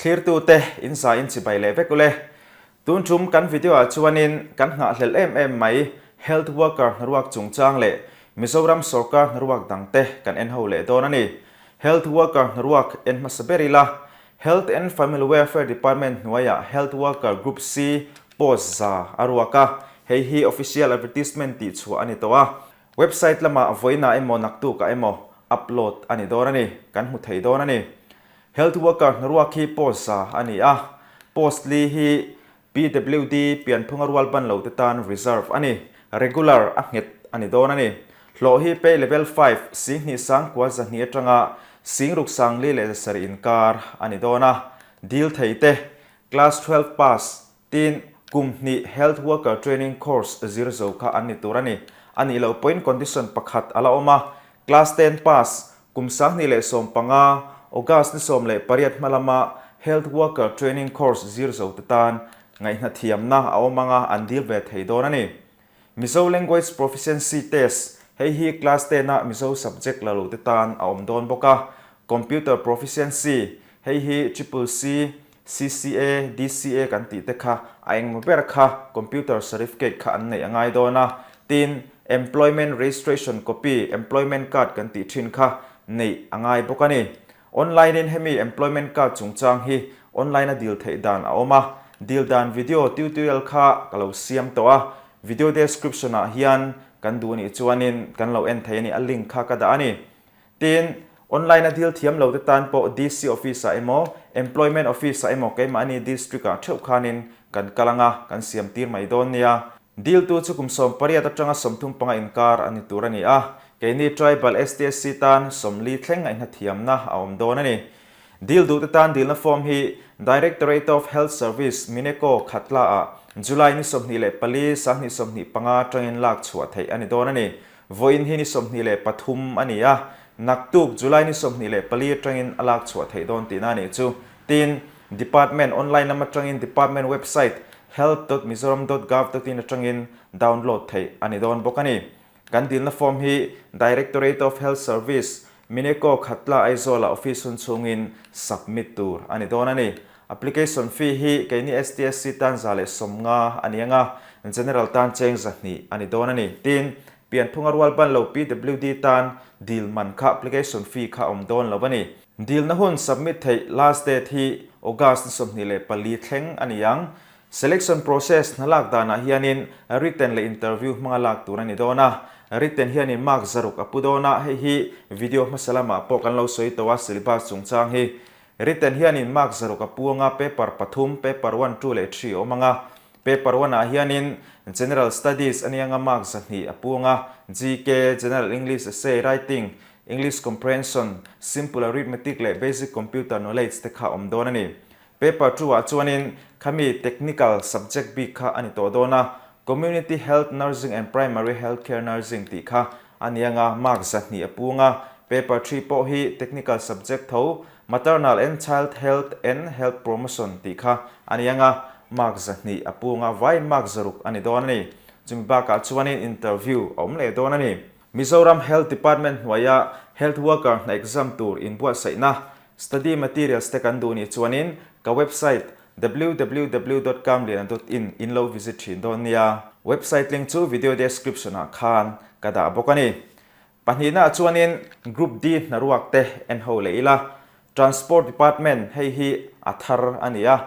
Thlirtute in za in chibai leh vek ule. Tun tum kan video ah chuanin kan nghahhlelh em em mai Health Worker hnaruak chungchang leh Mizoram sawrkar hnaruak dangte kan en ho leh dawn a ni. Health Worker hnaruak en hmasa ber ila, Health and Family Welfare Department hnuaiah Health Worker Group C post za a ruak a, hei hi official advertisement tih chhuah a ni tawh a. Website lamah vawiinah emaw naktukah emaw upload a ni dawn a ni, kan hmu thei dawn a ni. Health Worker hnaruak hi post za a ni a, post li hi PWD pianphunga rual ban lo te tan reserve a ni, regular a nghet a ni dawn a ni. Hlawh hi pay level five, 20 sangkua 200 atanga 60 sangli leh 700 inkar a ni dawn a. Dil thei te, Class 12 pass, tin kum hnih Health Worker Training Course zir zo kha an ni tur a ni. A nih loh pawhin condition pakhat a la awm a, Class 10 pass, kum 2015, August ni 18 hma lama Health Worker Training Course zir zo te tan ngaihna thiamna a awm anga an dil ve thei dawn a ni. Mizo Language Proficiency Test, Hei hi Class 10 a Mizo subject la lo te tan a awm dawn bawk a. Computer Proficiency, Hei hi Triple C, CCA, DCA kan tih te kha a engmaw ber kha computer certificate kha an neih a ngai dawn a. Tin, Employment Registration Copy, Employment Card kan tih thin kha neih a ngai bawk a ni. Online in hemi Employment Card chungchang hi online a dil theih dan a awm a, dil dan video tutorial kha ka lo siam tawh a, video description ah hian kan duh nih chuanin kan lo en thei a ni, a link kha ka dah a ni. Tin, online a dil thiam lo te tan pawh DC office ah emaw, Employment office ah emaw keimahni district ah theuh khanin kan kal anga kan siam tir mai dawn nia. Diltu chu kum 18 atanga 35 inkar a ni tur a ni a, keini Tribal STSC tan 40 thleng ngaihna thiamna a awm dawn a ni. Dil duhte tan dilna form hi Directorate of Health Service, Mineco, Khatla ah July ni 24, 2025 atangin lak chhuah theih a ni dawn a ni. Vawiin hi ni 23 a ni a, naktuk July ni 24 atangin a lak chhuah theih dawn tihna a nih chu. Tin, Department online lam atangin Department website health dot mizoram dot gov dot in atangin download theih a ni dawn bawk a ni. Kan dilna form hi Directorate of Health Service, Mineco Khatla Aizawl-ah office hun chhungin submit tur a ni dawn a ni. Application fee hi keini STSC tan 150 a ni ang a, General tan cheng 200 a ni dawn a ni. Tin, pianphunga rual ban lo PWD tan dil man kha application fee kha awm dawn lo a ni. Dilna hun submit theih last date hi August ni 24 thleng a ni ang. Selection process hna lak danah hianin written leh interview hmanga lak tur a ni dawn a. Written hianin mark 600 a pu dawn a, hei hi video hmasa lamah pawh kan lo sawi tawh a syllabus chungchang hi. Written hianin mark 600 a pu anga paper pathum, paper one, two leh three a awm ang a. Paper one ah hianin General Studies a nia anga mark 200 a pu anga, GK, General English Essay Writing, English Comprehension, Simple Arithmetic leh Basic Computer Knowledge te kha awm dawn a ni. Paper two ah chuanin khami Technical subject bik kha a ni tawh dawn a, Community Health Nursing and Primary Health Care Nursing tih kha a ni anga mark 200 a pung a. Paper three pawh hi Technical subject tho, Maternal and Child Health and Health Promotion tih kha a ni anga mark 200 a pung a, vaiin mark 600 a ni dawn a ni. Chumi bakah chuanin interview a awm leh dawn a ni. Mizoram Health Department hnuaia Health Worker hna exam tur inbuatsaihna study materials te kan duh nih chuanin ka website www dot kamliana dot in in lo visit thin dawn nia. Website link chu video description ah khan ka dah bawk a ni. Pahnihna ah chuanin Group D hnaruak te en ho leh ila. Transport Department hei hi a thar a ni a,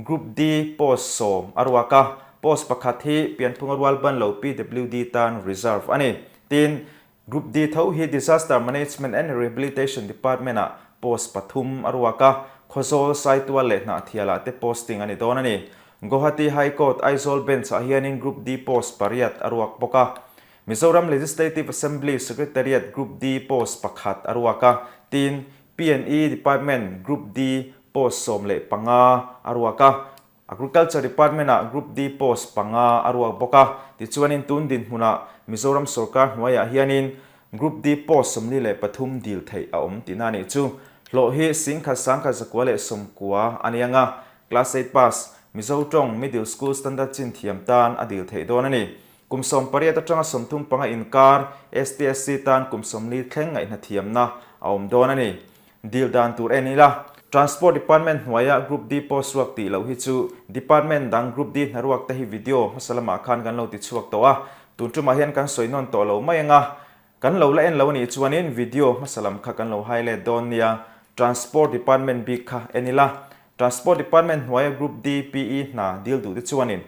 Group D post 10 a ruak a, post pakhat hi pianphunga rual ban lo PWD tan reserve a ni. Tin, Group D tho hi Disaster Management and Rehabilitation Department ah post pathum a ruak a, Khawzawl, Saitual leh Hnahthialah te posting a ni dawn a ni. Guwahati High Court, Aizawl Bench ah hianin Group D post pariat a ruak bawk a. Mizoram Legislative Assembly Secretariat Group D post pakhat a ruak a, tin, P&E Department Group D post 15 a ruak a, Agriculture Department ah Group D post panga a ruak bawk a. Tichuanin tun dinhmunah Mizoram sorkar hnuaiah hianin Group D post 43 dil theih a awm tihna a nih chu. Hlawh hi 10,000 1,990 a ni ang a, Class 8 pass, Mizo tawng Middle School Standard chin thiam tan a dil theih dawn a ni. Kum 18 atanga 35 inkar STSC tan kum 40 thleng ngaihna thiamna a awm dawn a ni. Dil dan tur en ila. Transport Department hnuaia Group D post ruak tih loh hi chu Department dang Group D hnaruak te hi video hmasa lamah khan kan lo ti chhuak tawh a, tun tumah hian kan sawi nawn tawh lo mai anga kan lo la en lo anih chuanin video hmasa lam kha kan lo highlight dawn nia. Transport Department bik kha en ila. Transport Department hnuaia Group D PE hna dil duh te chuanin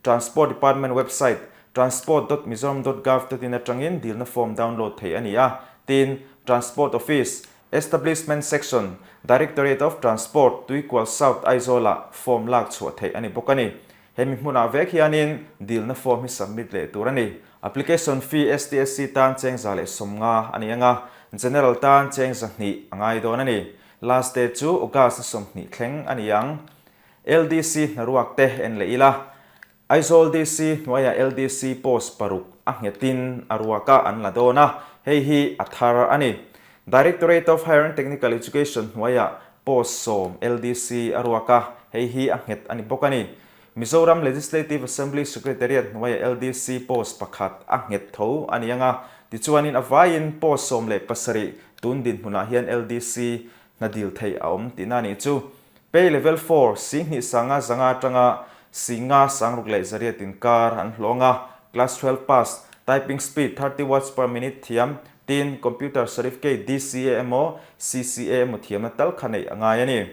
Transport Department website transport dot mizoram dot gov dot in atangin dilna form download theih a ni a, tin Transport Office, Establishment Section, Directorate of Transport, Tuikual South, Aizawl-ah form lak chhuah theih a ni bawk a ni. Hemi hmunah vek hianin dilna form hi submit leh tur a ni. Application fee STSC tan cheng 150 a ni ang a, General tan cheng 200 a ngai dawn a ni. Last date chu August ni 20 thleng a ni ang. LDC hnaruak te en leh ila. Aizawl DC hnuaiah LDC post paruk a nghetin a ruak a an la dawn a, hei hi a thar a ni. Directorate of Higher and Technical Education hnuaiah post 10 LDC a ruak a, hei hi a nghet a ni bawk a ni. Mizoram Legislative Assembly Secretariat hnuaiah LDC post pakhat a nghet tho a ni ang a, tichuanin a vaiin post 17 tun dinhmunah hian LDC hna dil theih a awm tihna a nih chu. Pay level four, 2000 500 atanga 50 6800 inkar an hlawng a, Class 12 pass, typing speed 30 words per minute thiam, tin computer certificate DCA emaw CCA emaw thiamna tal kha neih a ngai a ni.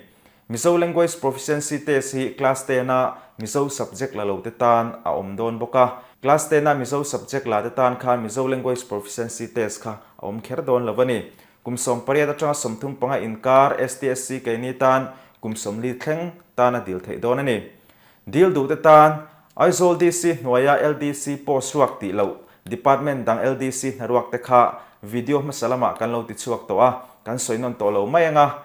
Mizo Language Proficiency Test hi Class ten a Mizo subject la lo te tan a awm dawn bawk a, Class ten a Mizo subject la te tan khan Mizo Language Proficiency Test kha a awm kher dawn lo a ni. Kum 18 atanga 35 inkar STSC keini tan kum 40 thleng tan a dil theih dawn a ni. Dil duh te tan Aizawl DC hnuaia LDC post ruak tih loh Department dang LDC hna ruak te kha video hmasa lamah kan lo ti chhuak tawh a, kan sawi nawn tawh lo mai anga.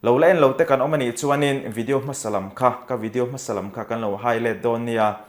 Lo la en lo te kan awm a nih chuanin video hmasa lam kha ka video hmasa lam kha kan lo highlight dawn nia.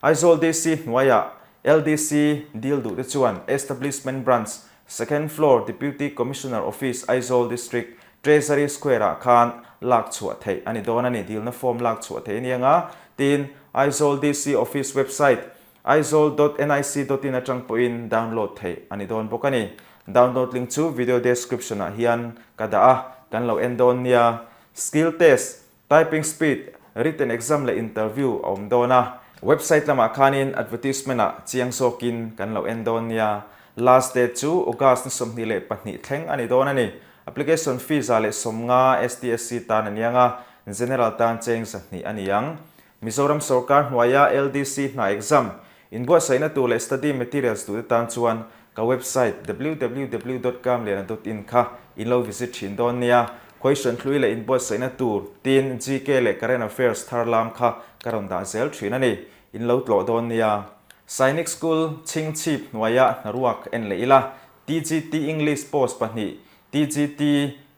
Aizawl DC hnuaiah LDC dil duh te chuan Establishment Branch, Second Floor Deputy Commissioner Office Aizawl District Treasury Square ah khan lak chhuah theih a ni dawn a ni, dilna form lak chhuah theih a ni anga, tin Aizawl DC Office website aizawl dot nic dot in atang pawhin download theih a ni dawn bawk a ni. Download link chu video description ah hian ka dah a, kan lo en dawn nia. Skill test, Typing speed, written exam leh interview a awm dawn a. Website lamah khanin advertisement ah chiang zawkin kan lo en dawn nia. Last date chu August ni 22 thleng a ni dawn a ni. Application fee 150 STSC tan a niang a, General tan cheng 200 a ni ang. Mizoram sorkar hnuaia LDC hna exam inbuatsaihna tur leh study materials duhte tan chuan ka website www dot kamliana dot in kha in lo visit thin dawn nia. Question hlui leh inbuatsaihna tur tin GK leh current affairs thar lam kha ka rawn dah zel thin a ni. In lo tlawh dawn nia. Sainik School chhingchhip hnuaia hnaruak en leh ila TGT English post pahnih, TGT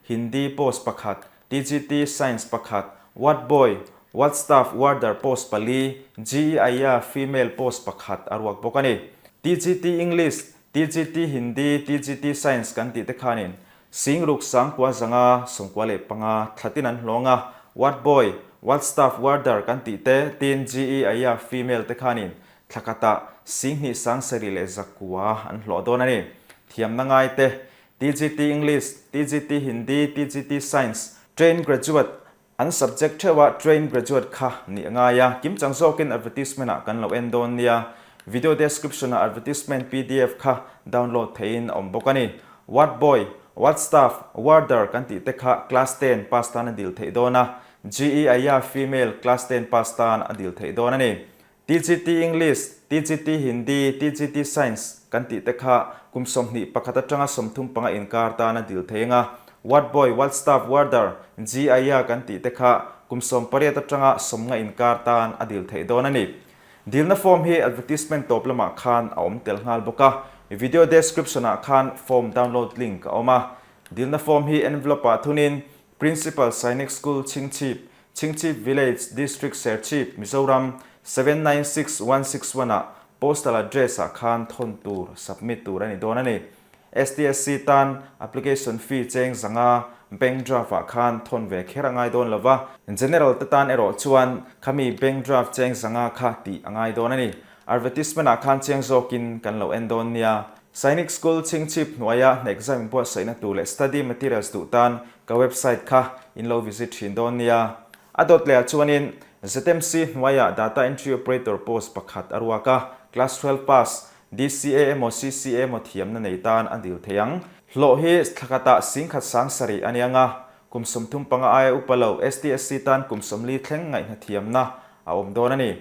Hindi post pakhat, TGT Science pakhat, Ward Boy, Ward Staff, Warder post pali, GEIA Female post pakhat a ruak bawk a ni. TGT English, TGT Hindi, TGT Science kan tih te khanin 6595 thlatin an hlawng a, Ward Boy, Ward Staff, Warder kan tih te tin GEIA Female te khanin thla khatah 27,900 an hlawh dawn a ni. Thiamna ngai te TGT English, TGT Hindi, TGT Science, Trained Graduate, an subject theuha Trained Graduate kha nih a ngai a, kimchang zawkin advertisement ah kan lo en dawn nia. Video description ah advertisement pdf kha download theihin a awm bawk a ni. Ward boy, ward staff, warder kan tih te kha class ten pass tan a dil theih dawn a, GEIA female class ten pass tan a dil theih dawn a ni. TGT English, TGT Hindi, TGT Science kan tih te kha kum 21 atanga 35 inkar tan a dil thei anga, Ward Boy, Ward Staff, Warder, GIA kan tih te kha kum 18 atanga 50 inkar tan a dil theih dawn a ni. Dilna form hi advertisement tawp lamah khan a awm tel nghal bawk a, video description ah khan form download link a awm a. Dilna form hi envelope ah thunin Principal Sainik School Chhingchhip, Chhingchhip Village, District Serchhip, Mizoram, 796161 ah postal address ah khan thawn tur submit tur a ni dawn a ni. STSC tan application fee cheng 500 bank draft ah khan thawn ve kher a ngai dawn lova, General te tan erawh chuan khami bank draft cheng 500 kha tih a ngai dawn a ni. Advertisement ah khan chiang zawkin kan lo en dawn nia. Sainik School chhingchhip hnuaia hna exam inbuatsaihna tur leh study materials duh tan ka website kha in lo visit thin dawn nia. A dawt lehah chuanin ZMC hnuaiah Data Entry Operator post pakhat a ruak a, Class 12 pass, DCA emaw CCA emaw thiamna nei tan a dil thei ang. Hlawh hi thlakhatah singkhat sang sarih a nia nga, kum 35 aia upa lo STSC tan kum 40 thleng ngaihna thiamna a awm dawn a ni.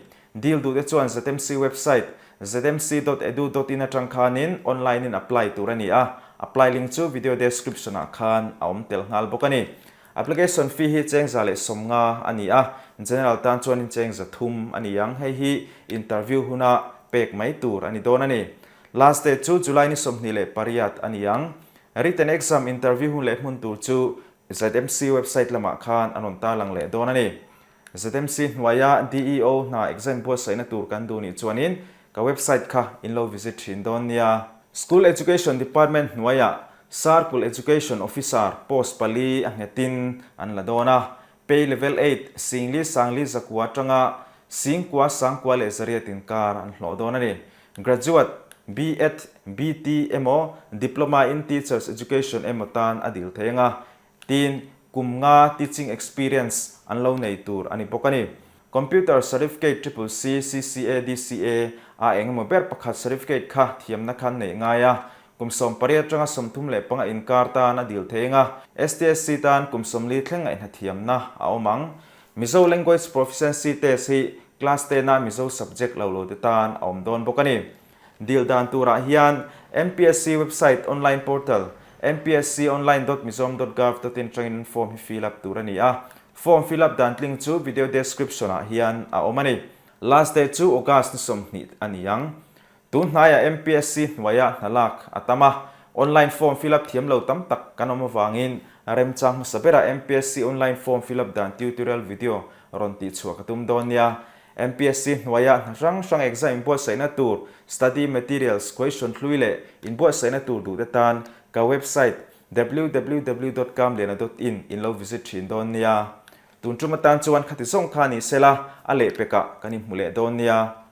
Dil duhte chuan ZMC website zmc dot edu dot in atang khanin online in apply tur a ni a, apply link chu video description ah khan a awm tel nghal bawk a ni. Application fee hi cheng 150 a ni a, general tan chuanin cheng 300 a ni ang, hei hi interview huna pek mai tur a ni dawn a ni. Last date chu July ni 28 a ni ang. Written exam interview hun leh hmun tur chu ZMC website lamah khan a rawn tarlang leh dawn a ni. ZMC hnuaia DEO hna exam buatsaihna tur kan duh nih chuanin ka website kha in lo visit thin dawn nia. School Education Department hnuaiah Circle Education Officer post pali a nghetin an la dawn a, Pay Level 8, Singli Sangli Zakua atanga Singkua Sangkua leh Zariat inkar an hlawh dawn a ni. Graduate, B.Ed, BT emaw Diploma in Teachers Education emaw tan a dil thei anga, Tin, kum nga teaching experience an lo nei tur a ni bawk a ni. Computer Certificate Triple C, CCA, DCA a eng emaw ber pakhat certificate kha thiamna khan neih ngai a, kum 18 atanga 35 inkar tan a dil thei anga, STSC tan kum 40 thleng ngaihna thiamna a awm ang. Mizo Language Proficiency Test hi Class 10 a Mizo subject lo lo te tan a awm dawn bawk a ni. Dil dan turah hian MPSC website online portal mpsconline.mizoram.gov.in atangin form hi fill up tur a ni a. Form fill up dan tling chu video description ah hian a awm a ni. Last day chu August ni 20 a ni ang. Tun hnaiah MPSC hnuaiah hna lak a tam a, online form fill up thiam lo tam tak kan awm avangin remchang hmasa berah MPSC online form fill up dan tutorial video rawn tihchhuah ka tum dawn nia. MPSC hnuaia hna hrang hrang exam inbuatsaihna tur, study materials, question hlui leh inbuatsaihna tur duhte tan ka website www.kamliana dot in in lo visit thin dawn nia. Tun tum atan chuan khati zawng kha ni sela a lehpekah kan inhmu leh dawn nia.